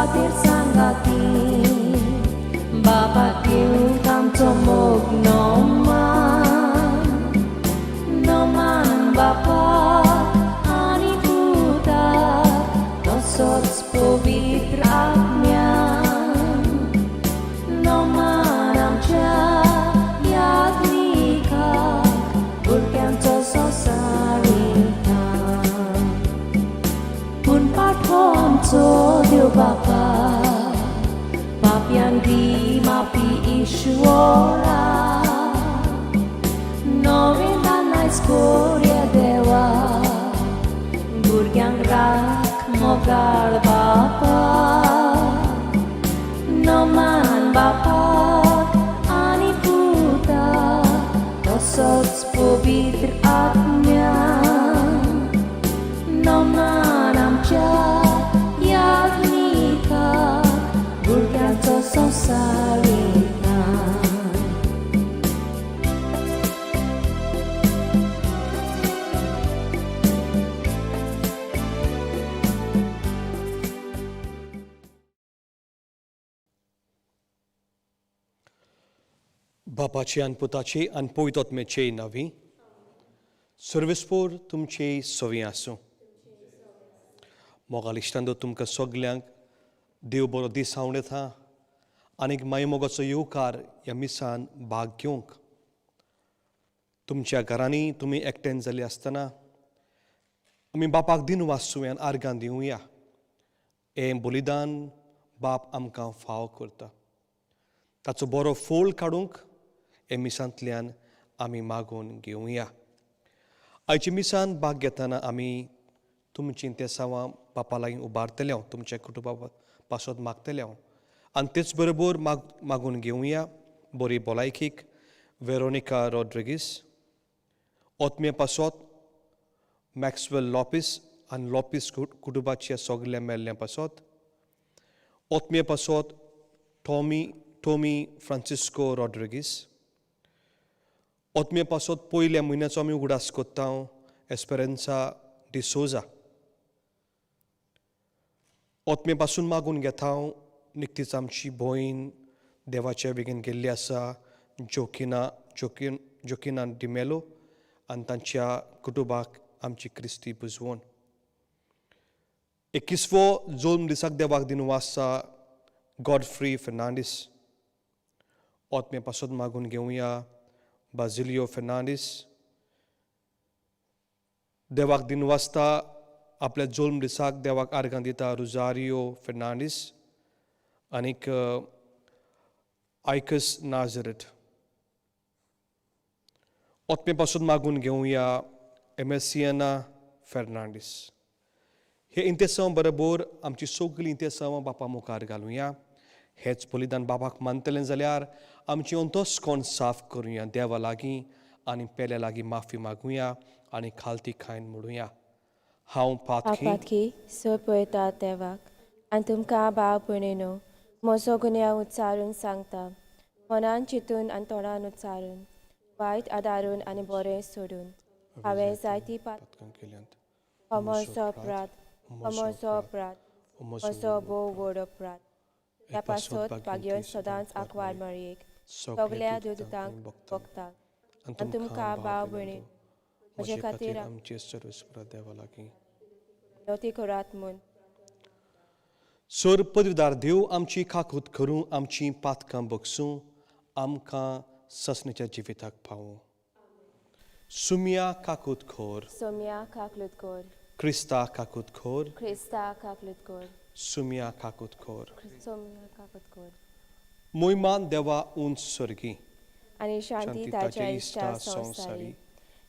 सुवातेर सांगाती बापाक घेवंक आमचो मोग नोमान नोमान बापाक आनी पुताक तसोच पवित्र आत्म्यान नोमान आमच्या याज्ञिकाक भुरग्यांचो संवसार पूण पाठो आमचो देव बापा पापयान दी माफी ईश्वरा नवें आयज कोरया देवा भुरग्यांक राख मोगाळ बापा नमान बापाक आनी पुताक तसोच पवित्र आत्म्यान नमान आमच्या याज्ञिकाक भुरग्यांचो संवसार बापाची आनी पुताची आनी पवित्र नावी सर्वेस्पोर तुमचे सवी आसूं. मोगाल इश्टांदो, तुमकां सगल्यांक देव बरो दीस हांव येता आनीक माई मोगाचो येवकार ह्या मिसान भाग घेवंक. तुमच्या घरांनी तुमी एकट्यान जाली आसतना आमी बापाक दिन वाचुया आनी आर्गां दिवया. हें बलिदान बाप आमकां फाव करता, ताचो बरो फोल काडूंक हे मिसांतल्यान आमी मागून घेवया. आयच्या मिसान भाग घेतना आमी तुमचीं तेसांवां बापा लागीं उबारतले हांव, तुमच्या कुटुंबा पासत मागतले हांव आनी तेच बरोबर मागून घेवया बरी भलायकीक वेरोनिका रॉड्रिगीस, ओतमे पासत मॅक्सवेल लॉपीस आनी लॉपीस कुटुंबाच्या सगल्या मेल्ल्या पासत, ओतमे पासत टॉमी फ्रांसिस्को रॉड्रिगीस, ओतमे पासत पयल्या म्हयन्याचो आमी उगडास कोत्ता एस्पेरेन्सा डिसोजा, ओतमे पासून मागून घेता हांव निकतीच आमची भयण देवाच्या बेगीन गेल्ली आसा जोकिना जोकीन जोकिना डिमेलो आनी तांच्या कुटुंबाक आमची क्रिस्ती बुजवण. एकवीसवो जल्म दिसाक देवाक दिनू आसा गॉडफ्री फेर्नांडीस, ओतमे पासत मागून घेवया बाजिलियो फेर्नांडीस, देवाक दिन वाचता आपल्या जल्म दिसाक देवाक आर्गां दिता रुजारियो फेर्नांडीस आनीक आयकस नाजरेट. ओतमे पासून मागून घेवया एमेसियना फेर्नांडीस. हे इंतेसांव बरोबर आमची सगळीं इंतेसांवां बापा मुखार घालुया. हेच बलिदान बाबाक मानतलें जाल्यार आमची अंतस्कोण साफ करुया, देवा लागीं आनी पेल्या लागीं माफी मागुया आनी खालती खायन म्हणुया. हांव पातकी पातकी स पळयता देवाक आनी तुमकां भाव भयणीनो म्हजो गुन्यांव उच्चारून सांगता, मनान चिंतून आनी तोंडान उच्चारून, वायट आदारून आनी बरें सोडून हांवें जायती पातकां केल्यांत. हो म्हजो अपराध, हो म्हजो अपराध, म्हजो भोव व्हड अपराध. त्या पासत भाग्योन सदांच आंकवार मरयेक सगल्या दुतांक भोगतांक आनी तुमकां भाव भयणी म्हजे खातीर आमचे सर्वेस्परा देवा लागीं विनवती करात म्हूण. सर पदवीदार देव आमची काकूत करूं, आमची पातकां बगसूं, आमकां ससनेच्या जिविताक पावूं. सुमिया काकूत खोर, सोम्या काकलूत कोर, क्रिस्ता काकूत खोर, क्रिस्ता काकलूत कोर, सुमिया काकूत खोर, सोम्या काकूत कोर. मोयमान देवा उंच स्वर्गी आनी शांती ताच्या इश्टा संवसारी.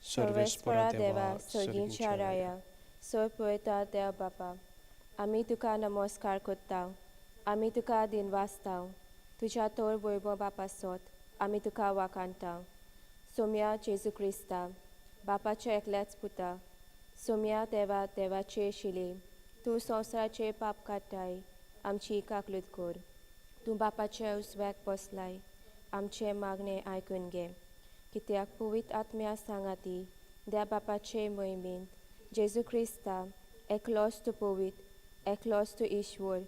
सर्वेस्परा देवा सर्गींच्या राया, सोय पळयता देव बापा, आमी तुका नमस्कार करता, आमी तुका दिनवासता, तुज्या तोर वैभव बापा सोत आमी तुका वाखाणटा. सोम्या जेजू क्रिस्ता बापाच्या एकल्याच पुता, सोम्या देवा देवाचे शिले, तूं संवसाराचे पाप काडटाय, आमची काकलूत कर. तूं बापाच्या उजव्याक बसलाय, आमचें मागणें आयकून घे. कित्याक पवित्र आत्म्या सांगाती त्या बापाचे मोहिमेंत जेजू क्रिस्ता एकलोच तूं पवित्र, एकलोच तूं ईश्वर,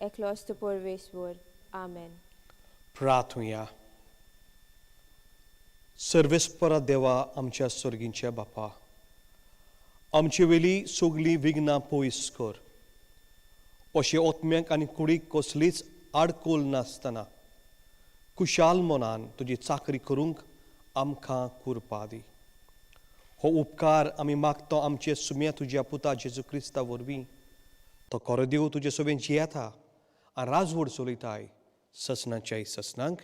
एकलोच तूं परमेश्वर. आमेन. प्रार्थुया. सर्वेस्परा देवा आमच्या सर्गींच्या बापा, आमचे वेली सगलीं विघ्नां पयस कर, अशें ओत्म्यांक आनी कुडीक कसलीच आडकोल नासतना कुशाल मनान तुजी चाकरी करूंक आमकां कुरपा दी. हो उपकार आमी मागतो आमचे सुम्या तुज्या पुता जेजू क्रिस्ता वरवीं. तो कोरो देव तुजे सोबेन जियेता आनी राजवड चलयताय ससनाच्याय ससनांक.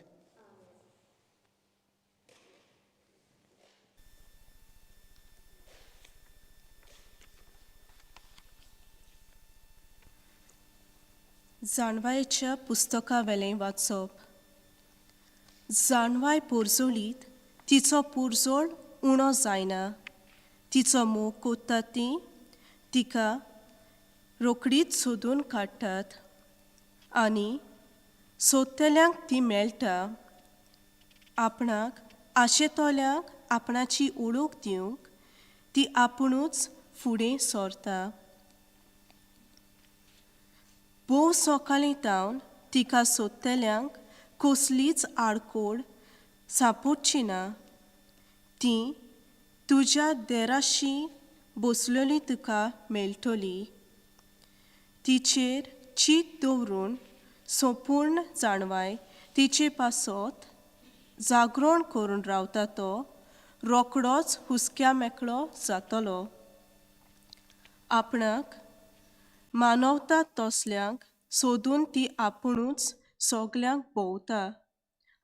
जाणवायेच्या पुस्तकावेलें वाचप. जाणवाय पोरजोळीत तिचो पुरजोळ उणो जायना, तिचो मोग कोत्ता ती तिका रोखडीच सोदून काडटात आनी सोदतल्यांक ती मेळटा. आपणाक आशेतल्यांक आपणाची ओळख दिवंक ती आपुणूच फुडें सरता. भोव सकाळीं तावन तिका सोदतल्यांक कसलीच आडकोड सांपडची ना. ती तुज्या देराशी बसलेली तुका मेळटली. तिचेर चीत दवरून संपूर्ण जाणवाय तिचे पासत जागरण करून रावता तो रोकडोच हुसक्या मेकळो जातलो. आपणाक मानवता तसल्यांक सोदून ती आपुणूच सगल्यांक भोंवता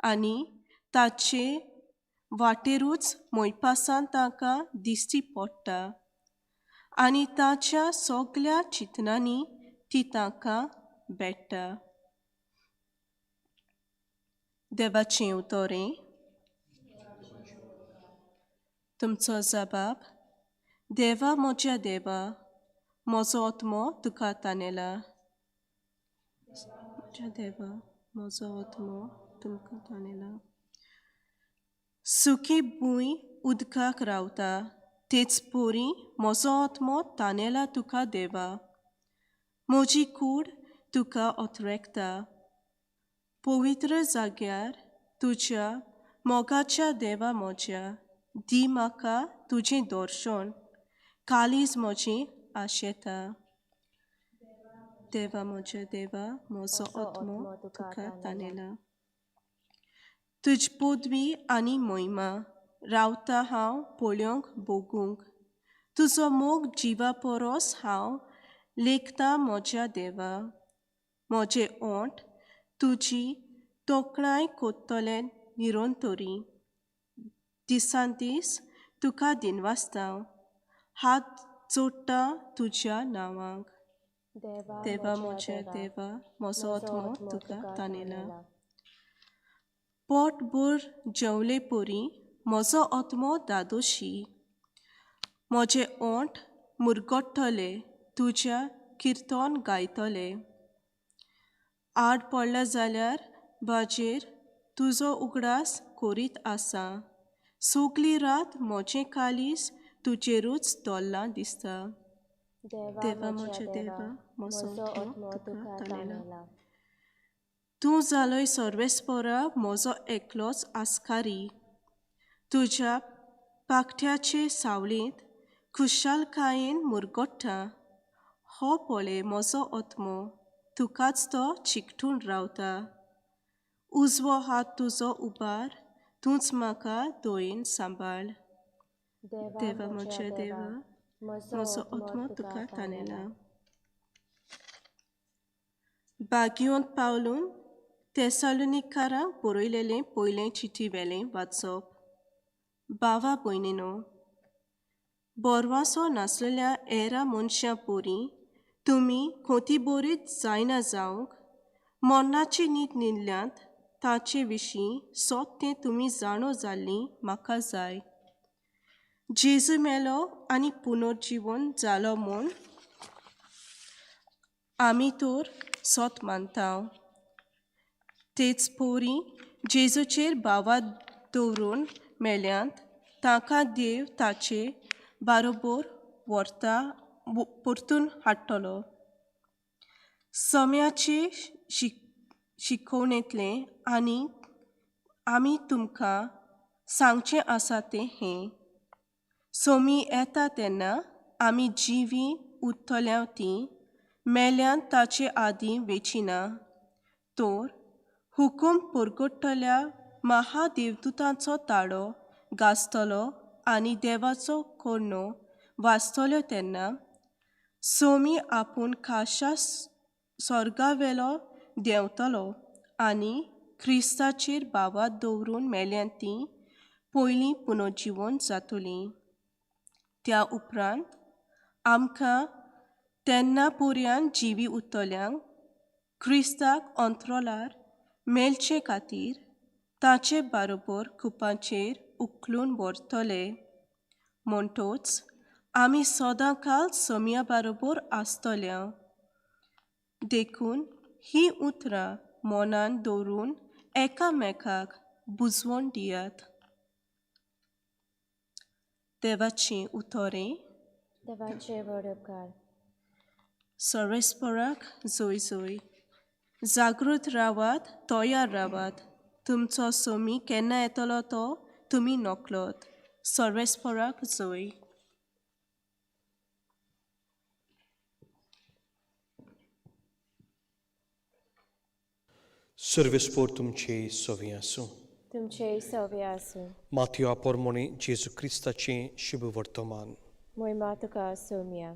आनी ताचे वाटेरूच मोयपासान तांकां दिश्टी पडटा आनी ताच्या सगल्या चिंतनांनी ती तांकां भेट्टा. देवाचें उतरें. तुमचो जबाब. देवा म्हज्या देवा, म्हजो आत्मो तुका तानेला. म्हज्या देवा, म्हजो आत्मो तुमकां तानेला. सुकी भूंय उदकाक रावता, तेच पोरी म्हजो आत्मो तानेला तुका देवा. म्हजी कूड तुका ओतरेकता. पवित्र जाग्यार तुज्या मोगाच्या देवा म्हज्या, दी म्हाका तुजें दर्शन, काळीज म्हजें आशेता. देवा म्हज्या देवा, म्हजो आत्मो तुका तानेला. तुज पदवी आनी महिमा रावता हांव पळोवंक भोगूंक. तुजो मोग जिवा परस हांव लेखता म्हज्या देवा. म्हजे ओंठ तुजी तोखणाय कोत्तले निरंतरी. दिसान दीस तुका दिनवासता, हात जोडटा तुज्या नांवाक. देवा म्हज्या देवा, म्हजो आत्मो तुका तानेला. पोटभर जेवले परी म्हजो आत्मो दादोशी. म्हजे ओंठ मुरगट्टले तुज्या किर्तन गायतले. आड पडला जाल्यार बाजेर तुजो उगडास करीत आसा. सगली रात म्हजें काळीज तुजेरूच दवरलां दिसता. देवा म्हज्या देवा, म्हजो आत्मो तुका तानेला. तूं जालोय सर्वेस्परा म्हजो एकलोच आस्कारी. तुज्या पाखट्याचे सावळेंत खुशालकायेन मुरगट्टा. हो पळय म्हजो आत्मो तुकाच तो चिकटून रावता. उजवो हात तुजो उबार, तूंच म्हाका दयेन सांबाळ. देवा म्हज्या देवा, म्हजो आत्मो तुका तानेला. बागियोंत पावलून तेसालोनिकारांक बरयलेलें पयलें चिटी वेलें वाचप. भावा भयणीनो, बोरवासो नासलेल्या एरा मनशां पोरी तुमी खोती बोरीत जायना जावंक मरणाची न्हीद न्हिदल्यांत ताचे विशीं सोत तें तुमी जाणो जाल्लीं म्हाका जाय. जेजू मेलो आनी पुनर्जिवन जालो म्हूण आमी तर सोत मानता. तेच पोरी जेजूचेर भावा दवरून मेल्यांत तांकां देव ताचे बारोबर व्हरता परतून हाडटलो. सम्याचे शिकोवणेंतलें आनी आमी तुमकां सांगचें आसा तें हें, सोमी येता तेन्ना आमी जिवी उरतल्या तीं मेल्यान ताचे आदीं वेचिना, तर हुकूम परगट्टल्या महादेवदूतांचो ताळो गाजतलो आनी देवाचो कोर्णो वाजतल्यो तेन्ना सोमी आपूण खाशा स्वर्गावेलो देंवतलो आनी क्रिस्ताचेर भावात दवरून मेल्यान तीं पयलीं पुनर्जिवन जातलीं. त्या उपरांत आमकां तेन्ना पर्यंत जिवी उरतल्यांक क्रिस्ताक अंत्रोलार मेळचे खातीर ताचे बारोबर कुपांचेर उखलून व्हरतले. म्हणटोच आमी सदां काल सोम्या बारोबर आसतल्या. देखून ही उतरां मनान दवरून एकामेकाक बुजवण दियात. देवाचें उतरें. देवाचे व्हड उपकार. सर्वेस्पराक जोय जोय. जागृत रावात, तयार रावात. तुमचो सोमी केन्ना येतलो तो तुमी नकळत. सर्वेस्पराक जोय. सर्वेस्पोर तुमचे सवी आसूं. तुमचे सवे आसूं. माथयो पोरमोणी जेजू क्रिस्ताचें शुभ वर्तमान. मोहिमा तुका सोम्या.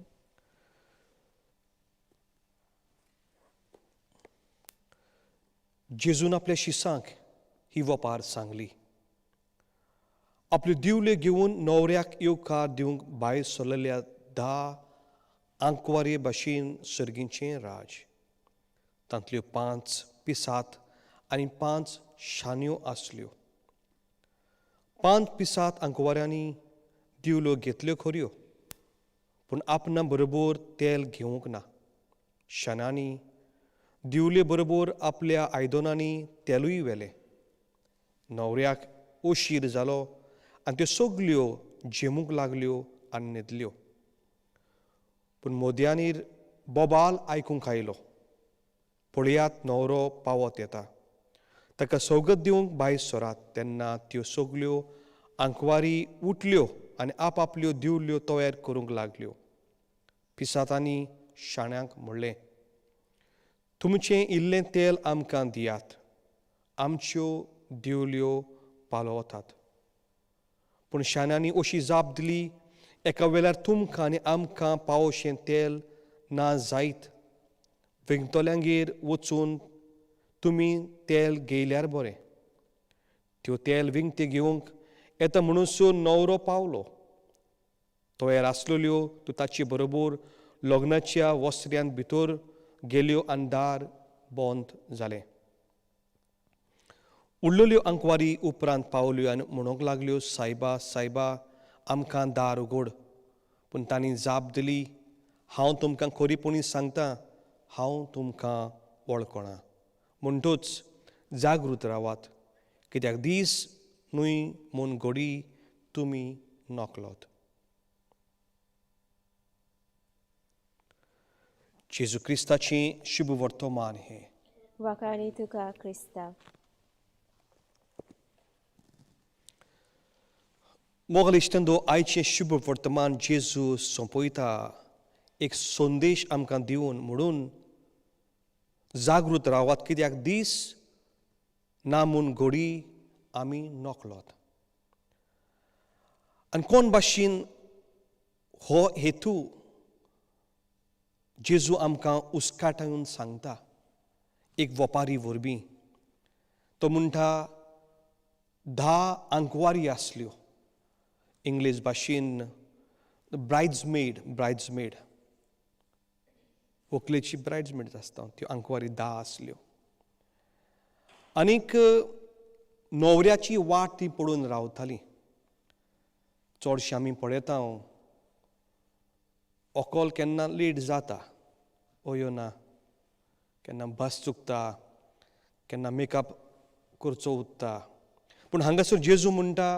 जेजून आपल्या शिसांक ही वपार सांगली. आपल्यो दिवल्यो घेवन न्हवऱ्याक येवकार दिवंक भायर सरलेल्या 10 आंकवारे भाशेन सर्गीचें राज. तांतल्यो 5 पिसात आनी 5 शान्यो आसल्यो. 5 पिसात आंकवाऱ्यांनी दिवल्यो घेतल्यो खऱ्यो, पूण आपणा बरोबर तेल घेवंक ना. शाण्यांनी दिवले बरोबर आपल्या आयदनांनी तेलूय व्हेलें. न्हवऱ्याक ओशीर जालो आनी त्यो सगल्यो झेमूंक लागल्यो आनी न्हिदल्यो. पूण मोदयांनीर बोबाल आयकूंक आयलो, पळयात न्हवरो पावत येता, ताका सवगत दिवंक भायर सरात. तेन्ना त्यो सगल्यो आंकवारी उठल्यो आनी आपआपल्यो दिवल्यो तयार करूंक लागल्यो. पिसातांनी शाण्यांक म्हणलें, तुमचें इल्लें तेल आमकां दियात, आमच्यो दिवल्यो पालवतात. पूण शाण्यांनी अशी जाप दिली, एका वेळार तुमकां आनी आमकां पावोशें तेल ना जायत, विकतल्यांगेर वचून तुमी तेल घेयल्यार बरें. त्यो तेल विकतें घेवंक येता म्हणूनसो न्हवरो पावलो. तयार आसलेल्यो त्यो ताचे बरोबर लग्नाच्या वस्त्र्यांत भितर गेल्यो आनी दार बंद जालें. उरलेल्यो आंकवारी उपरांत पावल्यो आनी म्हणूंक लागल्यो, सायबा सायबा आमकां दार उगड. पूण तांणी जाप दिली, हांव तुमकां खरीपणी सांगता, हांव तुमकां वळखना. म्हणटूच जागृत रावात, कित्याक दीस न्हय म्हूण घडी तुमी नकळत. जेजू क्रिस्ताचें शुभ वर्तमान हें. वाखाणी तुका क्रिस्ता. मोगल इश्टंदो, आयचें शुभ वर्तमान जेजू सोंपयता एक संदेश आमकां दिवन, म्हणून जागृत रावात, कित्याक दीस ना म्हूण घडी आमी नकळत. आनी कोण भाशेन हो हेतू जेजू आमकां उस्काटावन सांगता एक वपारी वरवीं. तो म्हणटा 10 आंकवारी आसल्यो, इंग्लीश भाशेन ब्रायड्समेड, ब्रायड्समेड व्हंकलेची ब्रायड्समेड आसता, त्यो आंकवारी 10 आसल्यो. आनीक न्हवऱ्याची वाट ती पडून रावताली. चडशें आमी पळयता व्हंकल केन्ना लेट जाता, ओयो ना, केन्ना बस चुकता, केन्ना मेकअप करचो उरता. पूण हांगासर जेजू म्हणटा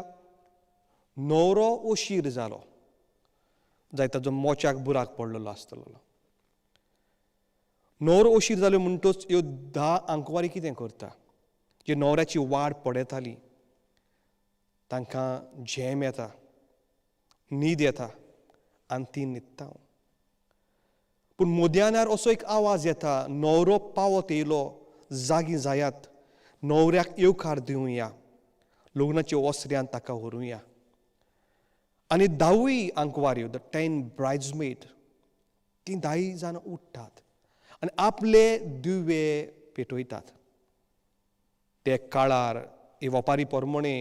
न्हवरो ओशीर जालो, जाय ताजो मोच्याक बुराक पडलेलो आसतलो. न्हवरो अशीर जाल्यो म्हणटच ह्यो 10 आंकवारी कितें करता? जी न्हवऱ्याची वाट पळयताली तांकां झेम येता, न्हीद येता आनी ती न्हिदता. पूण मोद्यानार असो एक आवाज येता, न्हवरो पावत येयलो, जागी जायात, न्हवऱ्याक येवकार दिवया, लग्नाच्या वसऱ्यान ताका व्हरूया. आनी 10 आंकवाऱ्यो, the 10 bridesmaid, तीं 10 जाणां उठ्ठात आनी आपले दिवे पेटयतात. ते काळार हे वपारी परमणे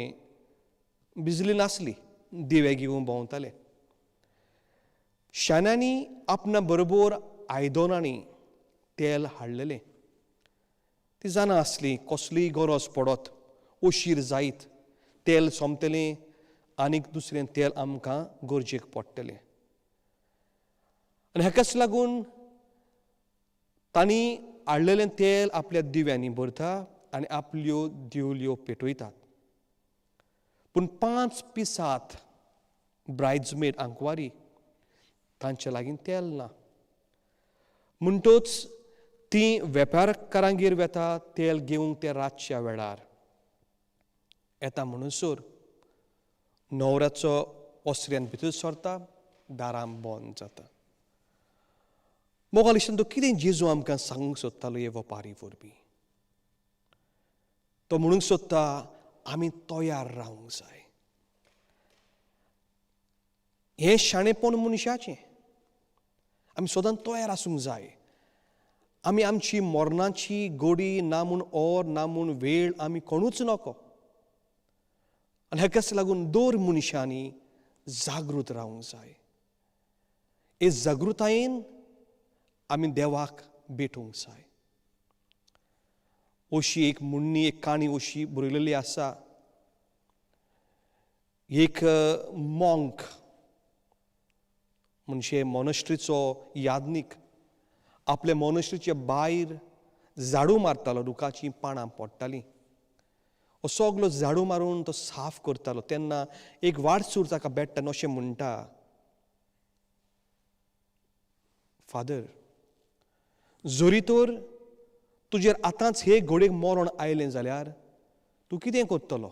बिजली नासली, दिवे घेवन भोंवताले. शाण्यांनी आपणा बरोबर आयदनांनी तेल हाडलेलें. ती जाणा आसली कसलीय गरज पडत, अशीर जायत, तेल सोंपतलें आनीक दुसरें तेल आमकां गरजेक पडटलें. आनी हाकाच लागून तांणी हाडलेलें तेल आपल्या दिव्यांनी भरता आनी आपल्यो दिवल्यो पेटयतात. पूण 5 पिसात ब्रायड्समेड आंकवारी तांचे लागीं तेल ना. म्हणटच ती वेपारकारांगेर वेता तेल घेवंक. ते रातच्या वेळार येता म्हणसर न्हवऱ्याचो ओसऱ्यान भितर सरता, दारां बंद जाता. मोगाल इश्टान, तो कितें जेजू आमकां सांगूंक सोदतालो हे वपारी वरवीं? तो म्हणूंक सोदता आमी तयार रावंक जाय. हें शाणेपण मनशाचें, आमी सदांच तयार आसूंक जाय. आमी आमची मरणाची गोडी ना म्हूण or ना म्हूण वेळ आमी कोणूच नको. आनी हाकाच लागून दर मनशांनी जागृत रावंक जाय. हे जागृतायेन आमी देवाक भेटूंक जाय. अशी एक म्हणणी, एक काणी अशी बरयलेली आसा. एक मॉंक म्हणजे मोनस्ट्रीचो यादनीक आपल्या मोनस्ट्रीचे भायर झाडू मारतालो, रुखाचीं पानां पडटालीं, हो सगलो झाडू मारून तो साफ करतालो. तेन्ना एक वाटसूर ताका भेट्टा आनी अशें म्हणटा, फादर, जरी तर तुजेर आतांच हे घोडेक मरण आयलें जाल्यार तूं कितें करतलो?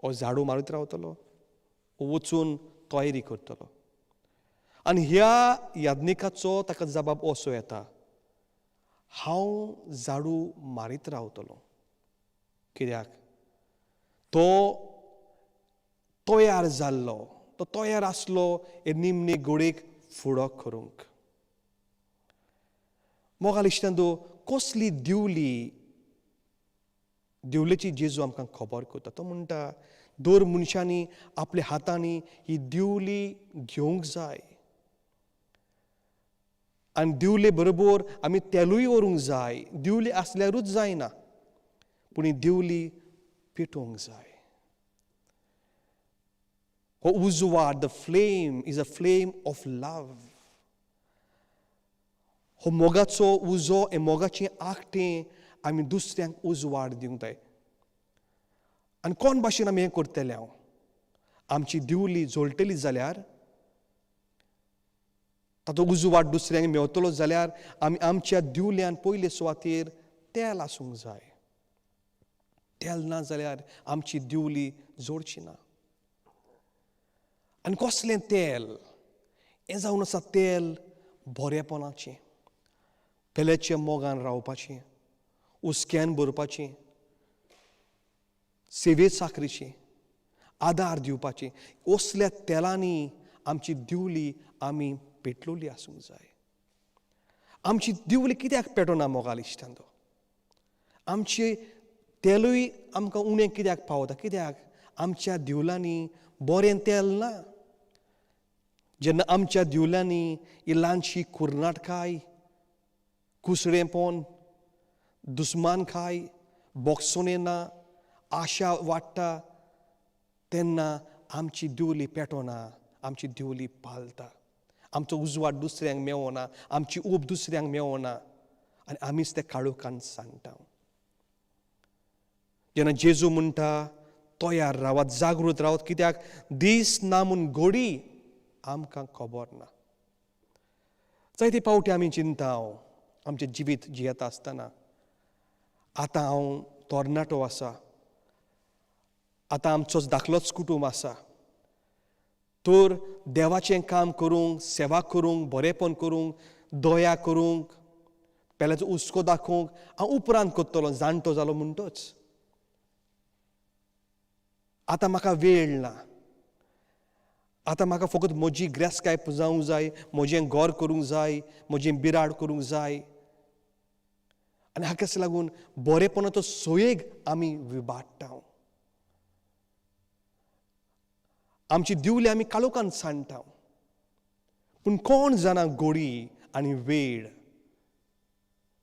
हो झाडू मारीत रावतलो, वचून तयारी करतलो? आनी ह्या याज्ञिकाचो ताका जबाब असो येता, हांव झाडू मारीत रावतलो. कित्याक? तो तयार जाल्लो, तो तयार आसलो हे निमणे घोडेक फुडो करूंक. मोगाल इश्टांनो, कसली दिवली, दिवलेची जेजू आमकां खबर करता. तो म्हणटा दर मनशांनी आपल्या हातांनी ही दिवली घेवंक जाय आनी दिवले बरोबर आमी तेलूय व्हरूंक जाय. दिवली आसल्यारूच जायना, पूण ही दिवली पेटोवंक जाय. हो उजवाड, the flame is a flame of love. हो मोगाचो उजो, हे मोगाचें आखटें आमी दुसऱ्यांक उजवाड दिवंक जाय. आनी कोण भाशेन आमी हें करतले? हांव आमची दिवली जळटली जाल्यार, ताचो उजवाड दुसऱ्यांक मेवतलो जाल्यार आमी आमच्या दिवल्यान पयले सुवातेर तेल आसूंक जाय. तेल ना जाल्यार आमची दिवली जोडची ना. आनी कसलें तेल? हें जावन आसा तेल बरेपणाचें, पेल्याच्या मोगान रावपाचें, हुस्क्यान भरपाचें, सेवे साकरीचें, आदार दिवपाचें. असल्या तेलांनी आमची दिवली आमी पेटलोली आसूंक जाय. आमची दिवली कित्याक पेटना मोगाल इश्टांनो? आमची तेलूय आमकां उणें कित्याक पावता? कित्याक आमच्या दिवलांनी बरें तेल ना. जेन्ना आमच्या दिवल्यांनी ही ल्हानशी कुर्नाटकाय, कुसडेंपण, दुस्मानकाय, बोगसोणें ना, आशा वाडटा, तेन्ना आमची दिवली पेटना, आमची दिवली पालता. आमचो उजवाड दुसऱ्यांक मेवना, आमची ऊब दुसऱ्यांक मेवना आनी आमीच ते काळोखान सांगता. जेन्ना जेजू म्हणटा तयार रावात, जागृत रावात, कित्याक दीस ना म्हूण घोडी आमकां खबर ना. जायते पावटी आमी चिंता, आमचें जिवीत जियेता आसतना आतां हांव तरणाटो आसा, आतां आमचोच धाकलोच कुटूंब आसा, तर देवाचें काम करूंक, सेवा करूंक, बरेंपण करूंक, दया करूंक, पेल्याचो हुस्को दाखोवंक हांव उपरांत करतलो, जाणटो जालो म्हणटच. आतां म्हाका वेळ ना, आतां म्हाका फकत म्हजी ग्रेसकाय पुजावंक जाय, म्हजें घर करूंक जाय, म्हजें बिराड करूंक जाय. आनी हाकाच लागून बरेपणाचो सोयेग आमी विबाडटा. आमची दिवली आमी काळोखान सांडटा, पूण कोण जाणा गोडी आनी वेळ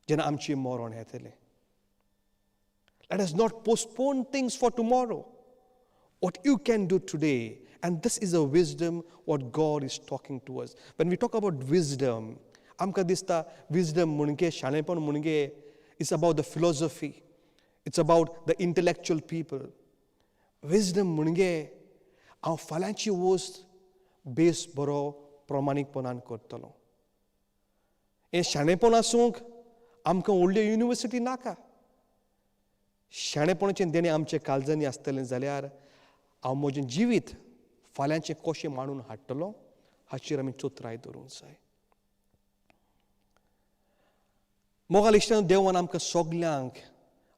जेन्ना आमचें मरण येतलें. Let us not postpone things for tomorrow. What you can do today, and this is a wisdom what God is talking to us. When we talk about wisdom, आमकां दिसता wisdom म्हणजे शाणेपण म्हणजे it's about the philosophy, it's about the intellectual people. Wisdom म्हणजे हांव फाल्यांची वस्त बेस बरो प्रमाणीकपणान करतलो. हें शाणेपण आसूंक आमकां व्हडल्यो युनिवर्सिटी नाका. शाणेपणाचें देणें आमच्या काळजांनी आसतलें जाल्यार हांव म्हजें जिवीत फाल्यांचें कशें मांडून हाडटलो हाचेर आमी चतुराय दवरूंक जाय. मोगाल इश्टान, देवान आमकां सगल्यांक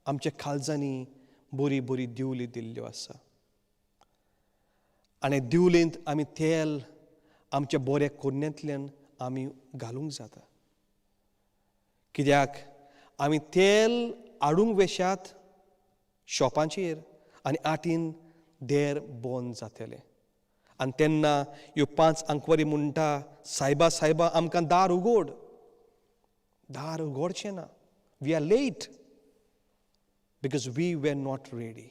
आमच्या काळजांनी बरी बरी दिवली दिल्ल्यो आसा आनी दिवलेंत आमी तेल आमच्या बऱ्या कोरण्यांतल्यान आमी घालूंक जाता. कित्याक आमी तेल हाडूंक वेशात शॉपांचेर आनी आटीन देर बंद जातलें. आनी तेन्ना ह्यो 5 आंकवारी म्हणटा, सायबा सायबा आमकां दार उगोड. दार उगडचें ना. We are late because we were not ready.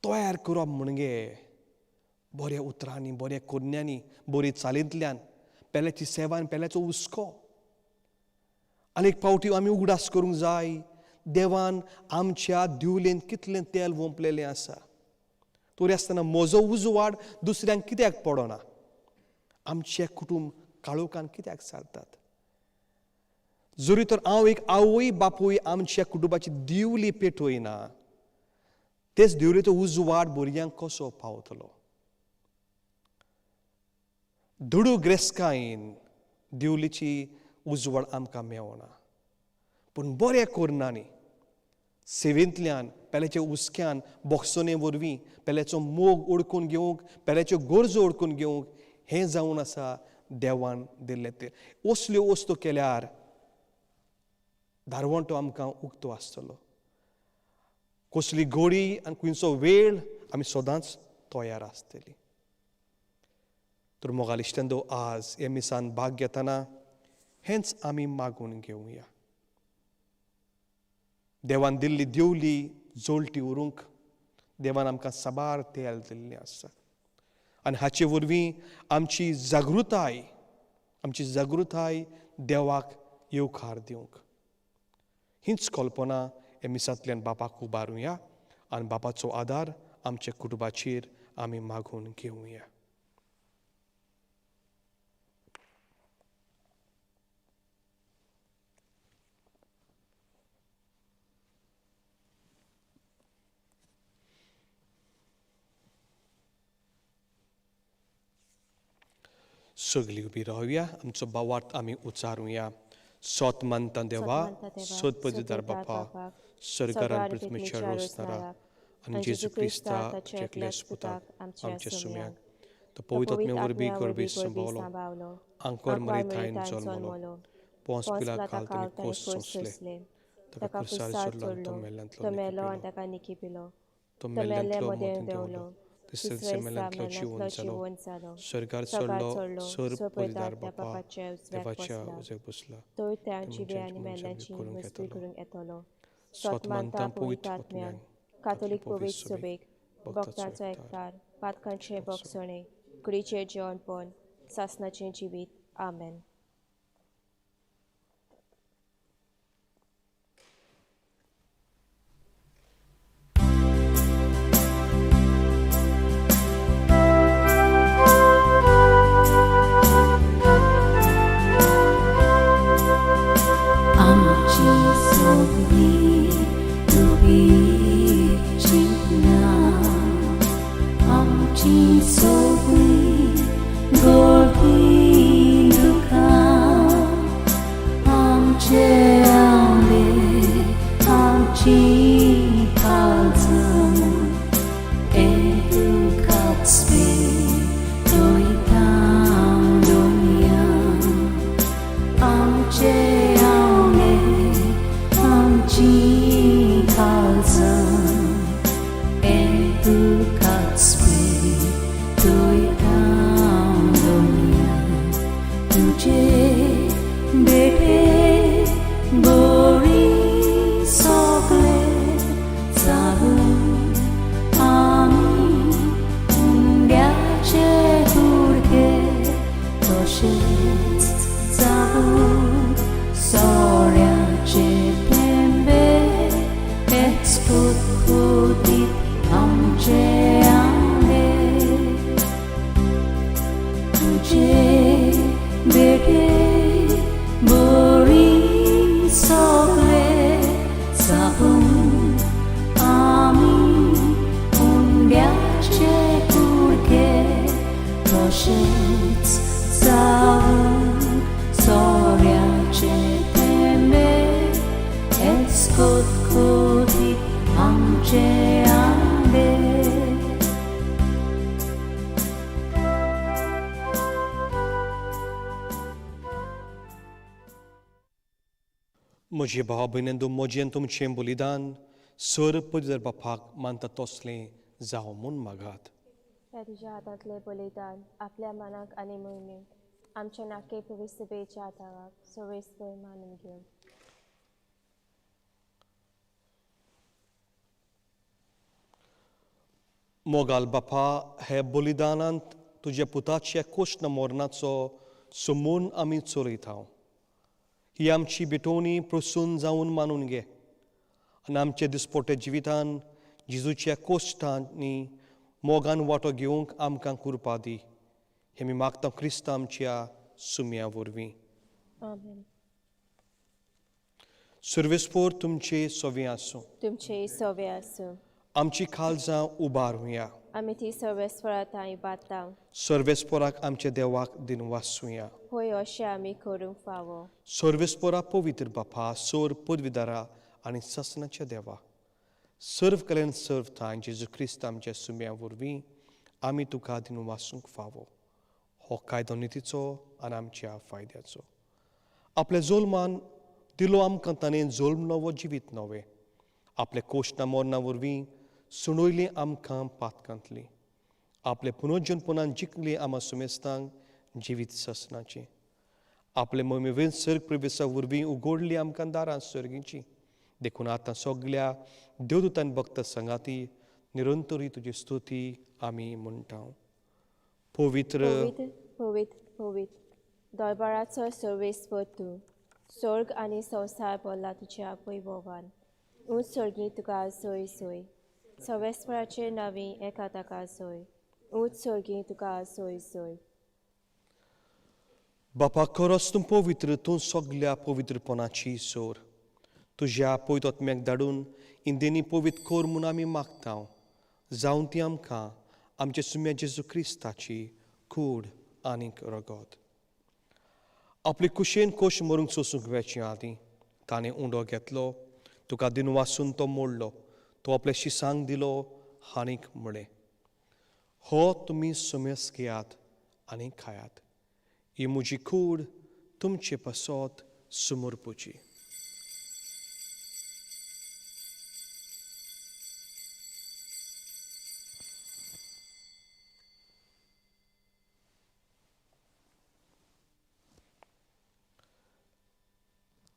तयार करप म्हणजे बऱ्या उतरांनी, बऱ्या कोरण्यांनी, बरी चालींतल्यान, पेल्याची सेवा आनी पेल्याचो हुस्को. आनी एक फावटी आमी उगडास करूंक जाय, देवान आमच्या दिवलेन कितलें तेल वोंपलेलें आसा. तरी आसतना म्हजो उजवाड दुसऱ्यांक कित्याक पडना? आमचें कुटूंब काळोखान कित्याक चलतात? जरी तर हांव एक आवय बापूय आमच्या कुटुंबाची दिवली पेटयना, तेच दिवलेचो उजवाड भुरग्यांक कसो पावतलो? दुडू ग्रेसकायेन दिवलीची उजवाड आमकां मेवना, पूण बऱ्या कोरनांनी, सेवेंतल्यान, पेल्याच्या हुस्क्यान, बोक्सोने वरवीं पेल्याचो मोग ओडकून घेवंक, पेल्याच्यो गरजो ओडकून घेवंक, हें जावन आसा देवान दिल्लें तें. असल्यो वस्तू केल्यार दारवंटो आमकां उक्तो आसतलो. कसली गोडी आनी खंयचो वेळ आमी सदांच तयार आसतली. तर मोगाल इश्टांनो, आज हे मिसान भाग घेतना हेंच आमी मागून घेवया. देवान दिल्ली दिवली जोळटी उरूंक देवान आमकां साबार तेल दिल्लें आसा आनी हाचे वरवीं आमची जागृताय, आमची जागृताय देवाक येवकार दिवंक. हीच कल्पना हे मिसांतल्यान बापाक उबारुया आनी बापाचो आदार आमच्या कुटुंबाचेर आमी मागून घेवया. सगळीं उबी रावया, आमचो भावार्थ आमी उचारुया. सोत मानता देवा, सदपदीदार बापा, सरकारान पृथ्वीच्या रोसणारा आनी जेजू क्रिस्ता ताच्या एकल्या पुताक आमच्या सुम्याक, तो पवित्र आत्म्या वरवीं गर्भेस्त सांबावलो, आंकवार मरी थायन जल्मलो, पोंस पिला काल ताणें कोस सोंसले, ताका खुर्सार चडलो आनी तो मेल्ल्यांतलो निकिपिलो, तो मेल्ल्यांतलो मदें देंवलो, तिसऱ्या दिसा मेल्ल्यांतलो जिवन जालो, स्वर्गार चडलो, सर पदवीदार बापा देवाच्या उजव्याक बसला, मनशांची करूंक येतलो. स्वत मानता पवित्र आत्म्याक, कातोलीक पवित्र सभेक, भक्तांचो एकचार, पातकांचें भोगसणें, कुडीचें जेवणपण, सासणाचें जिवीत. आमेन. आमची काळजां तुकाच भेटयता दोनया. आमचे आवणे आमची काळजां तुकाच भेटयता दोनया. तुझे बेटे बरी सगळे जावून आमी उंड्याचे कुडके तशेंच जावून सोऱ्याचे थेंबे हेच खुतखुतीत आमचे आंगे. तुझे बेटे बरी सगळे जावून आमी उंड्याचे कुडके तशेंच जावून सोऱ्याचे थेंबे हेच खुतखुतीत आमचे आंगे. म्हजे भाव भयणींनो, म्हजें तुमचें बलिदान सर पदवीधर बापाक मानता तसलें जावं म्हूण मागात. ह्या तुज्या हातांतलें बलिदान आपल्या मनाक आनी मोहिमेक आमच्या नाके पवित्रतेच्या आदाराक सवेस्पर मानून घेवं. मोगाल बापा, हे बलिदानांत तुज्या पुताच्या कोश्ण मरणाचो समून आमी चलयता. ही आमची भेटवणी प्रसून जावन मानून घे आनी आमच्या दिसपोट्या जिवितान जेजूच्या कोश्टांनी मोगान वांटो घेवंक आमकां कुरपा दी. हें आमी मागता क्रिस्त आमच्या सुम्या वरवीं. आमेन. सर्वेस्पोर तुमचे सवे आसूं. तुमचे सवे आसूं. आमची काळजां उबारुया. आमी ती सर्वेस्परा थंय बाता. सर्वेस्पोराक आमच्या देवाक दिनवासुया. होय, अशें आमी करूंक फावो. सर्वेस्पोरा पवित्र बापा, सोर पदवीदारा आनी ससनाच्या देवा, सर्व कलेन सर्व थांय जेजू क्रिस्त आमच्या सुम्या वरवीं आमी तुका दिनवासूंक फावो. हो कायदो नितीचो आनी आमच्या फायद्याचो. आपल्या जोल्मान दिलो आमकां ताणें जोल्म नवो जिवीत नवें. आपल्या कोश्णा मरणा वरवीं सुणयली आमकां पातकांतली. आपले पुनर्जनपणान जिखली आमा सुमेस्तांक जिवीत ससनाचें. आपले मोहिमेन सर्ग प्रवेसा वरवीं उगडली आमकां दारां सर्गीची. देखून आतां सगल्या देवदूतान भक्त संगाती निरंतरी तुजी स्तुती आमी म्हणटा. पवित्र पवित्र पवित्र पवित्र दरबाराचो सर्वेस्पर तूं, स्वर्ग आनी संवसार भरला तुज्या वैभवान. ऊंच स्वर्गी तुका सोय सोय, सर्वेस्पराचे नांवी एका ताका सोय. ऊंच स्वर्गी तुका सोय सोय. बापा, खरोच तूं पवित्र, तूं सगल्या पवित्रपणाची सोर. तुज्या पवित्र आत्म्याक धाडून इंदेनी पवित्र कर म्हूण आमी मागता. जावन ती आमकां आमच्या सुम्या जेजू क्रिस्ताची कूड आनीक रगत. आपले कुशेन कोश मरूंक सोसूंक वेचे आदीं ताणें उंडो घेतलो, तुका दिनवासून तो मोडलो, तो आपल्या शिसांक दिलो आनीक म्हळें, हो तुमी सुमेस घेयात आनी खायात. ही म्हजी कूड तुमचे पासत समर्पुची.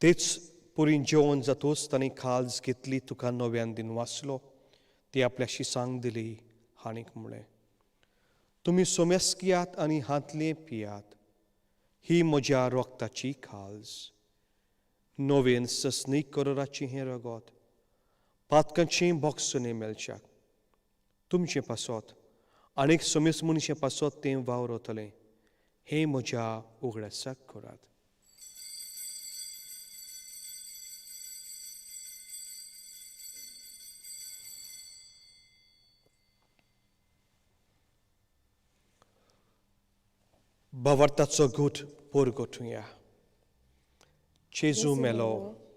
तेच पुरी जेवण जातूच ताणें खाज घेतली, तुका नव्यान दिनवासलो, ती आपल्या शिसांक दिली आनीक म्हळें, तुमी सोमेस घेयात आनी हांतलें पियात. ही म्हज्या रोगताची खाज, नवेन ससनीक करोराची हें रगत, पातकांचें बोगसणें मेळच्याक तुमचें पासत आनीक सोमेस मनशे पासत तें वावरतलें. हें म्हज्या उगडासाक करात. भावार्थाचो घूट पोरगोटुया. जेजू मेलो,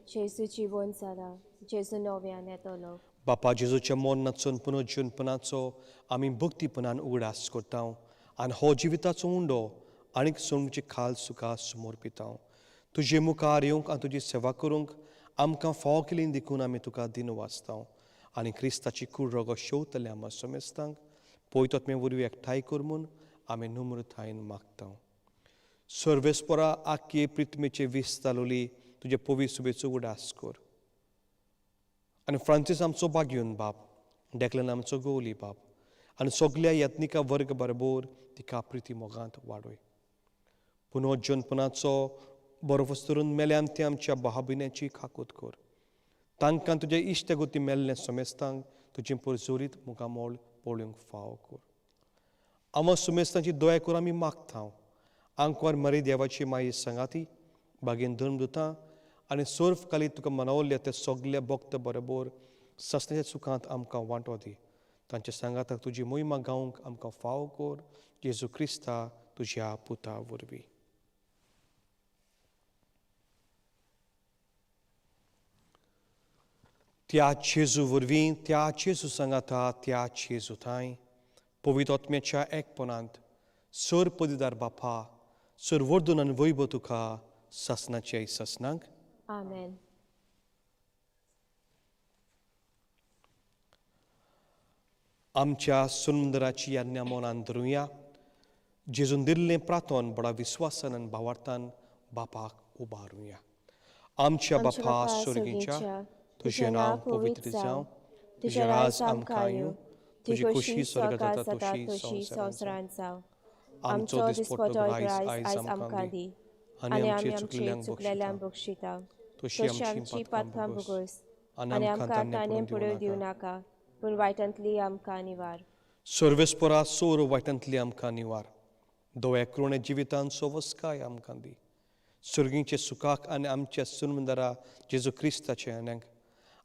जेजू जिवन जाला, जेजू नव्यान येतलो. बापा जेजूच्या मरणाचो पुनर्जीवनपणाचो आमी भक्तीपणान उगडास करता आनी हो जिविताचो उंडो आनीक सोडची खाल सुखा समर्पिता. तुजे मुखार येवंक आनी तुजी सेवा करूंक आमकां फावो केली देखून आमी तुका दिन वाचता आनी क्रिस्ताची कूड रगत शेवतले आमकां समेस्तांक पवित्र वरवीं एकठांय कर म्हूण आमी नम्रतायेन मागता. सर्वेस्परा आख्खे प्रिथमेचे वीस चालवली तुजे पवित्र सुबेचो उगडास कर आनी फ्रांसीस आमचो बागयोन बाप, डेकलन आमचो गोवली बाप आनी सगल्या यत्निका वर्ग बरोबर तिका प्रिती मोगांत वाडय. पुनर्जनपणाचो बरोफस धरून मेल्यान ते आमच्या भावभिण्याची खाकूत कर. तांकां तुज्या इश्टगती मेल्ले समेस्तांक तुजें परजोरीत मुखामोल पळोवंक फावो कर. आमा सुमेस्तांची दया करून आमी मागता. आंकवार मरे देवाची माई सांगाती बागेन धर्म दुता आनी सर्फ काली तुका मनवल्ल्या त्या सगल्या भक्त बरोबर ससण्याच्या सुखांत आमकां वांटो दी. तांच्या सांगाताक तुजी मोहिमा गावंक आमकां फावो कर. जेजू क्रिस्ता तुज्या पुता वरवीं. त्या जेजू वरवीं, त्या जेजू सांगाता, त्या जेजू थांय पवित्र आत्म्याच्या एकपणांत सर पदवीदार बापा, सर वर्धन आनी वैभव तुका सासनाच्या सासनाक. आमेन. आमच्या सुंदराची आज्ञा मनान धरुया. जेजून दिल्लें प्रार्थन बडा विस्वासान आनी भावार्थान बापाक उबारुया. आमच्या बापा स्वर्गीच्या, तुजें नांव पवित्र जावं, तुजें राज आमकां येवं, तुजी खोशी स्वर्गांत जाता तशी संवसारांत जावं. आमचो दिसपटो ग्रायस आयज आमकां दी आनी आमी आमचे चुकलेल्यांक बक्षिता, तशी आमची पातकां भोगोस आनी आमकां ताणें पडून दिवं नाका, पूण वायटांतली आमकां निवार. सर्वेस्परा सोर वायटांतली आमकां निवार. दोव्या कृणे जिवितान सोवस्काय आमकां दी. सर्गींचे सुखाक आनी आमच्या सुनमंदरा जेजू क्रिस्ताचे आन्यांक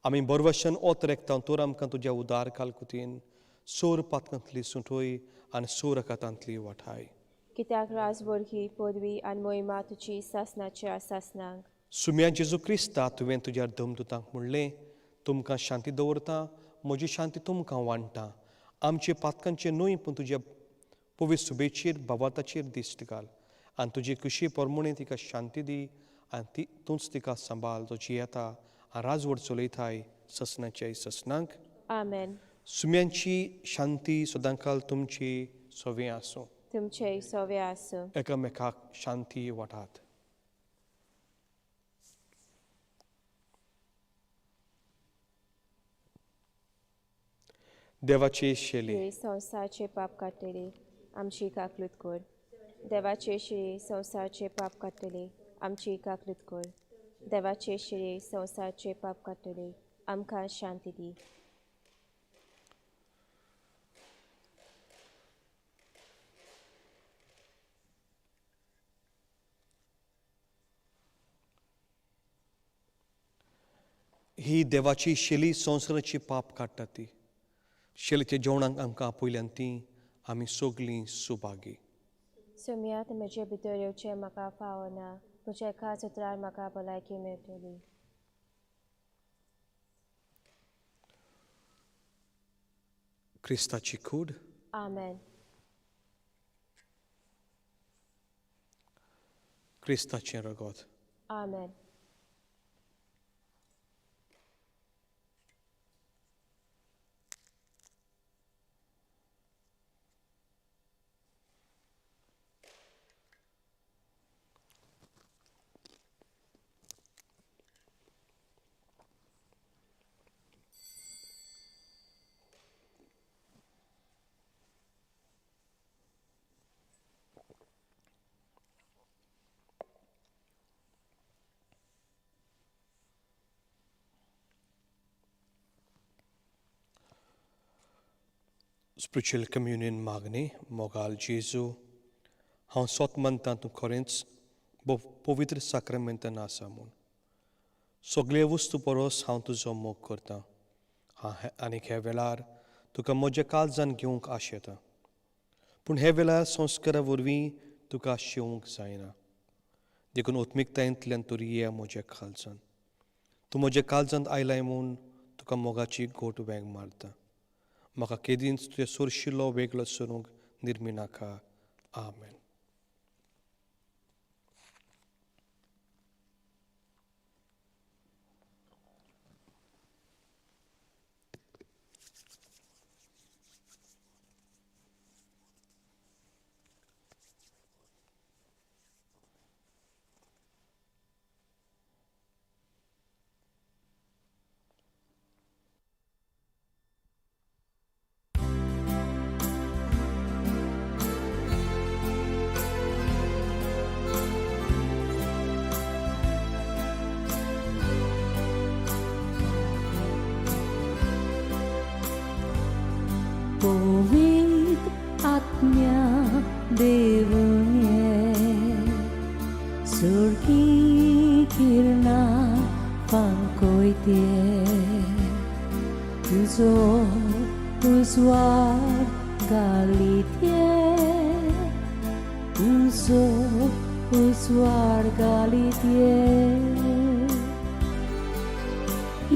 आमी बरवशन ओत रेखता तर आमकां तुज्या उदार कालकुतीन सोर पातकांतली सुटोय आनी सोर रकातांतली वाठाय. कित्याक राज बोरकी पदवी आनी मोहिमा तुजी सासनाच्या सासनाक. सुम्या जेजू क्रिस्ता, तुवें तुज्या दमदुतांक म्हणलें, तुमकां शांती दवरता, म्हजी शांती तुमकां वांट्टा. आमचे पातकांचे न्हय पूण तुज्या पवित्र सुबेचेर भावार्थाचेर दिश्ट घाल आनी तुजी कुशी परमणे तिका शांती दी आनी ती तूंच तिका सांबाळ जो जियेता आनी राजवट चलयताय ससनाच्या ससनाक. आमेन. सुम्यांची शांती सदांकाल तुमची सवे आसूं. तुमचे सवे आसूं. एकामेकाक शांती वाटात. देवाची शेली संवसारचे पाप काडटली आमची काकलूत कर. देवाचे शिरी संवसारचे पाप काडटली आमची काकलूत कर. देवाचे शिरी संवसारचे पाप काडटली आमकां शांती दी. ही देवाची शेली संवसाराची पाप काडटा ती शेलीच्या जेवणाक आमकां आपयल्यान ती आमी सगलीं सुभागी. सोम्यात म्हजे भितर येवचें म्हाका फावना, तुज्या एका उतरार म्हाका भलायकी मेळटली. क्रिस्ताची कूड. आमेन. क्रिस्ताचें रगत. आमेन. स्पिरिच्युअल कम्युनियन मागणी. मोगाल जेजू, हांव सोत मानता तूं खरेंच पवित्र साक्रामेंतान आसा म्हूण. सगळे वस्तू परस हांव तुजो मोग करता आनी ह्या वेळार तुका म्हज्या काळजान घेवंक आशेता, पूण ह्या वेळार संस्कारा वरवीं तुका शेवंक जायना, देखून उत्मिकतायेंतल्यान तूं ये म्हज्या काळजान. तूं म्हज्या काळजांत आयलाय म्हूण तुका मोगाची गोट वेंग मारता. म्हाका केदींच तुजें सोरशिल्लो वेगळो सरूंक निर्मिनाका. आमेन. पवित्र आत्म्या देवून सुरकी किरणा फांकोयते तुजो उजवाड घालीते तुजो उजवाड घालीते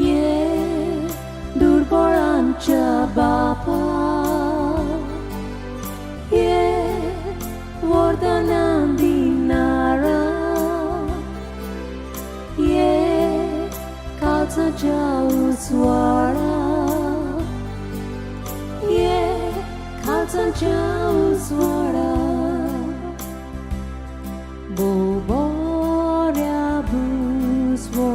ये दुर्बळांच्या बापा ये वरदानां दिणारा ये काळजाच्या उजवाडा ये काळजाच्या उजवाडा भोव बऱ्या भुजवणारा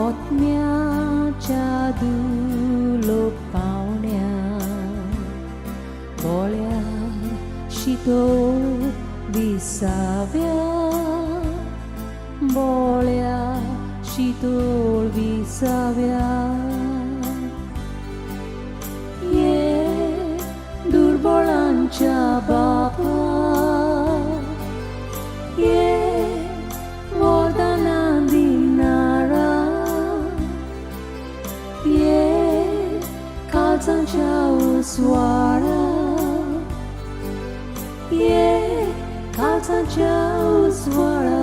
आत्म्याच्या दुलोक पावण्या बोळ्यार शितोळ विसाव्या बोळ्यार शितोळ विसाव्या ये दुर्बळांच्या बापा ये वरदानां दिणारा ये काळजाच्या उजवाडा ये काळजाच्या उजवाडा.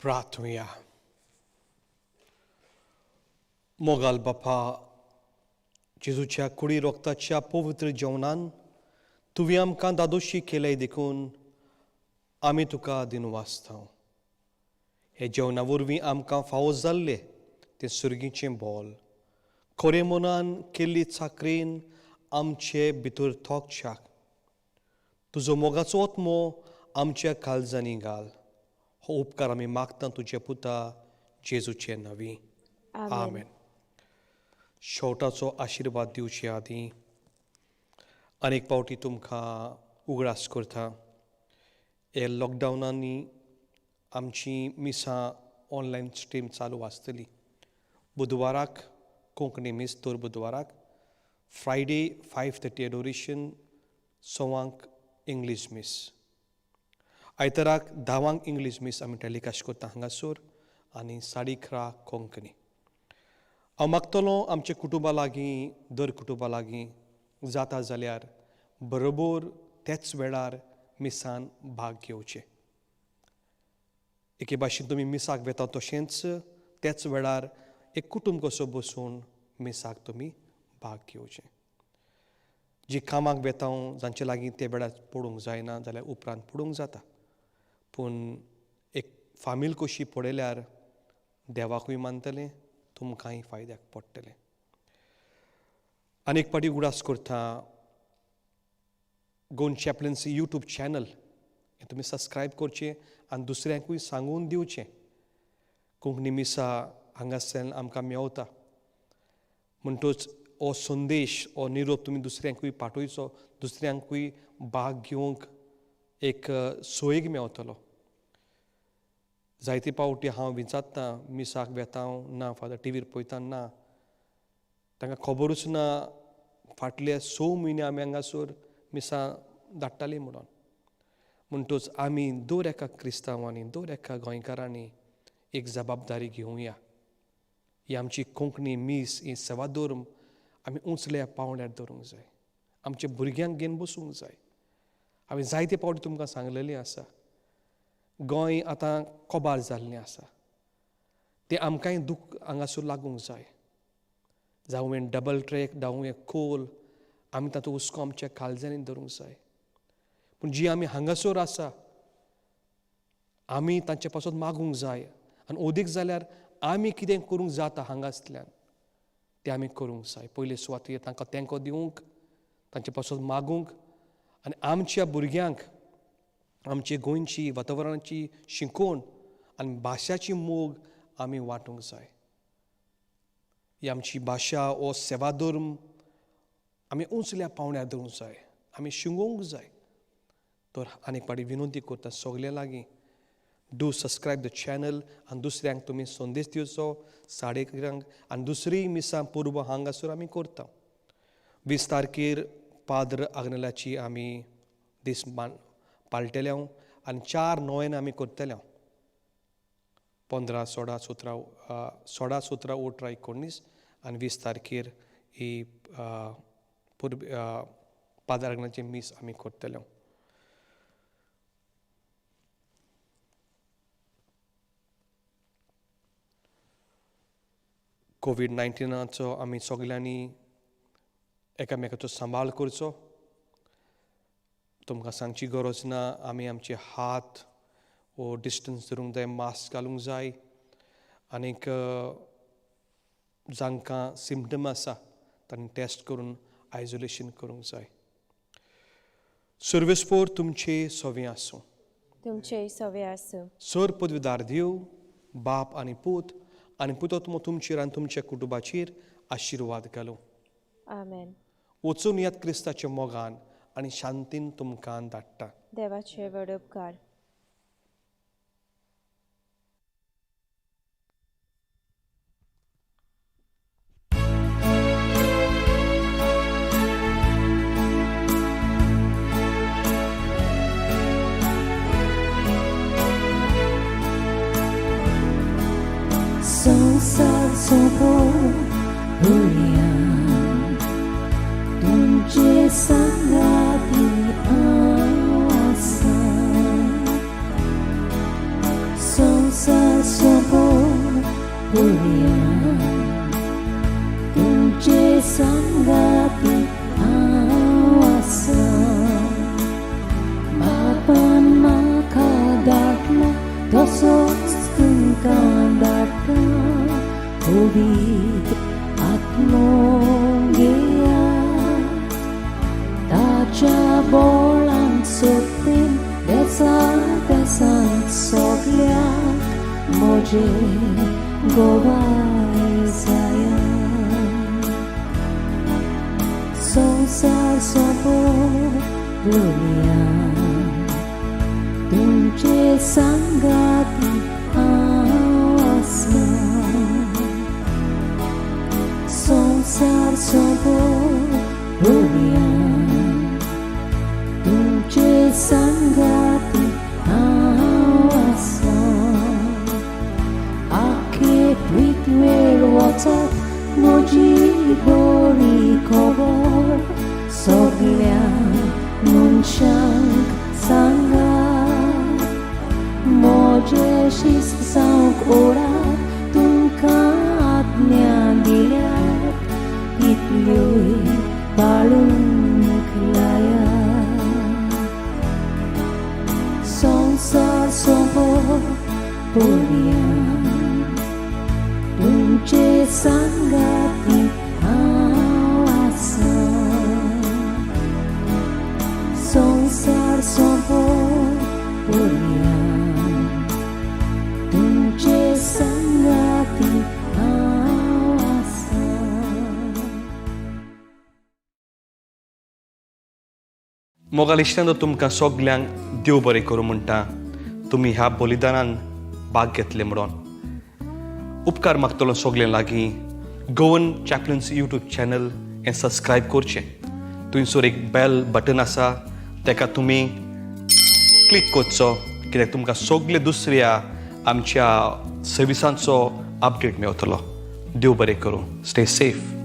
प्रार्थुया. मोगाल बापा, जेजूच्या कुडी रोगताच्या पवित्र जेवणान तुवें आमकां दादोशी केलें देखून आमी तुका दिनवासता. हे जेवणा वरवीं आमकां फावो जाल्लें तें सुर्गीचें बोल खरें मनान केल्ली चाकरेन आमचे भितर थोकच्याक तुजो मोगाचो आत्मो आमच्या काळजांनी घाल. हो उपकार आमी मागता तुजे पुता जेजूचे नांवी. आमेन. शेवटाचो आशिर्वाद दिवचे आदीं अनेक पावटी तुमकां उगडास करता. हे लॉकडावनांनी आमची मिसां ऑनलायन स्ट्रीम चालू आसतली. बुधवाराक कोंकणी मीस दर बुधवाराक, फ्रायडे 5:30 एडोरेशन, सवांक इंग्लीश मीस, आयताराक 10 इंग्लीश मीस आमी टेलिकास्ट करता हांगासर आनी 11:30 कोंकणी. हांव मागतलो आमच्या कुटुंबा लागीं, दर कुटुंबा लागीं जाता जाल्यार बरोबर तेच वेळार मिसान भाग घेवचे. एके भाशेन तुमी मिसाक वेता तशेंच तेच वेळार एक कुटुंब कसो बसून मिसाक तुमी भाग घेवचे. जी कामाक वेता जांचे लागीं ते वेळार पडूंक जायना जाल्यार उपरांत पडूंक जाता, पूण एक फामील कशी पळयल्यार देवाकूय मानतलें, तुमकांय फायद्याक पडटलें. आनी एक पाटी उगडास करता, गोवन चॅपलन्सी यूट्यूब चॅनल हें तुमी सबस्क्रायब करचें आनी दुसऱ्यांकूय सांगून दिवचें. कोंकणी मिसा हांगासर आमकां मेवता म्हणटूच हो संदेश, हो निरोप तुमी दुसऱ्यांकूय पाठोवचो, दुसऱ्यांकूय भाग घेवंक एक सोयीक मेवतलो. जायते पावटी हांव विचारता, मिसाक वेता ना फादर, टिवीर पळयता ना, तांकां खबरूच ना फाटले 6 म्हयने आमी हांगासर मिसां धाडटाली म्हणून. म्हणटच आमी दर एका क्रिस्तांवांनी, दर एका गोंयकारांनी एक जबाबदारी घेवया. ही आमची कोंकणी मीस, ही सेवाधर्म आमी उंचल्या पावंड्यार दवरूंक जाय. आमच्या भुरग्यांक घेवन बसूंक जाय. हांवें जायते पावटी तुमकां सांगलेलें आसा, गोंय आतां कोबार जाल्लें आसा, तें आमकांय दूख हांगासर लागूंक जाय. जावं हें डबल ट्रॅक, जावं हें खोल, आमी तातूंत हुस्को आमच्या काळजांनी धरूंक जाय. पूण जी आमी हांगासर आसा आमी तांचे पासत मागूंक जाय आनी ओदीक जाल्यार आमी कितें करूंक जाता हांगासल्यान तें आमी करूंक जाय. पयले सुवातेर तांकां तेंको दिवंक, तांचे पासत मागूंक आनी आमच्या भुरग्यांक आमचे गोंयची वातावरणाची शिकोवन आनी भाशाची मोग आमी वांटूंक जाय. ही आमची भाशा, हो सेवाधर्म आमी उंचल्या पावंड्यार दवरूंक जाय, आमी शिंगोवंक जाय. तर आनीक फावटी विनंती करता सगल्या लागीं, do subscribe the channel आनी दुसऱ्यांक तुमी संदेश दिवचो 11:30 आनी दुसरी मिसां पूर्व हांगासर आमी करता. 20 तारखेर पाद्र आग्नेलाची आमी दीस पाळटेले आनी 4 नोवेन आमी करतले. 15, 16, 17, 16, 17, 18, 19 आनी 20 तारखेर ही पूर्व पाद्र आग्नेलाची मीस आमी करतले. कोवीड-19 आमी सगल्यांनी एकामेकाचो सांबाळ करचो. तुमकां सांगची गरज ना, आमी आमचे हात वो डिस्टन्स धरूंक जाय, मास्क घालूंक जाय आनीक जांकां सिमटम आसा तांणी टेस्ट करून आयसोलेशन करूंक जाय. सर्वेस्पोर तुमचे सवे आसूं. तुमचे सवे आसूं. सर पदवीदार देव बाप आनी पूत आनी पुतोत्मो तुमचेर आनी तुमच्या कुटुंबाचेर आशिर्वाद घालूं. आमेन. वचून यात क्रिस्ताच्या मोगान आनी शांतीन तुमकां धाडटा. देवाचे व्हड उपकार. संसार सोंपोवया तुमचे सांगाती हांव आसा. संसार सोंपोवया तुमचे सांगाती हांव आसा. बापान म्हाका धाडला तसोच तुमकां धाडटा. पवित्र आत्मो घेयात, ताच्या बोळान सोदतेन देसा देसांत सगल्याक म्हजे गोवाय जायात. संसार सोंपोवया तुमचे सांगाती हांव आसा. संसार सोंपोवया तुमचे सांगाती हांव आसा. आखे पृथ्वेर वचत म्हजी बरी खबर सगल्या मनशांक सांगात. म्हजें शिस्त जावंक ओडात तुमकां आज्ञा दिल्यात तितल्योय पाळूंक लायात. संसार सोंपोवया तुमचे सांगाती हांव आसा. संसार सोंपोवया तुमचे सांगाती हांव आसा. मोगाल इश्टांनो, तुमकां सगल्यांक देव बरें करूं म्हणटा, तुमी ह्या बलिदानान भाग घेतले म्हणून. उपकार मागतलो सगल्यां लागीं, गोवन चॅपलन्स यूट्यूब चॅनल हें सबस्क्रायब करचें. थंयसर एक बेल बटन आसा, तेका तुमी क्लिक करचो, कित्याक तुमकां सगळे दुसऱ्या आमच्या सर्विसांचो अपडेट मेवतलो. देव बरें करूं. Stay safe.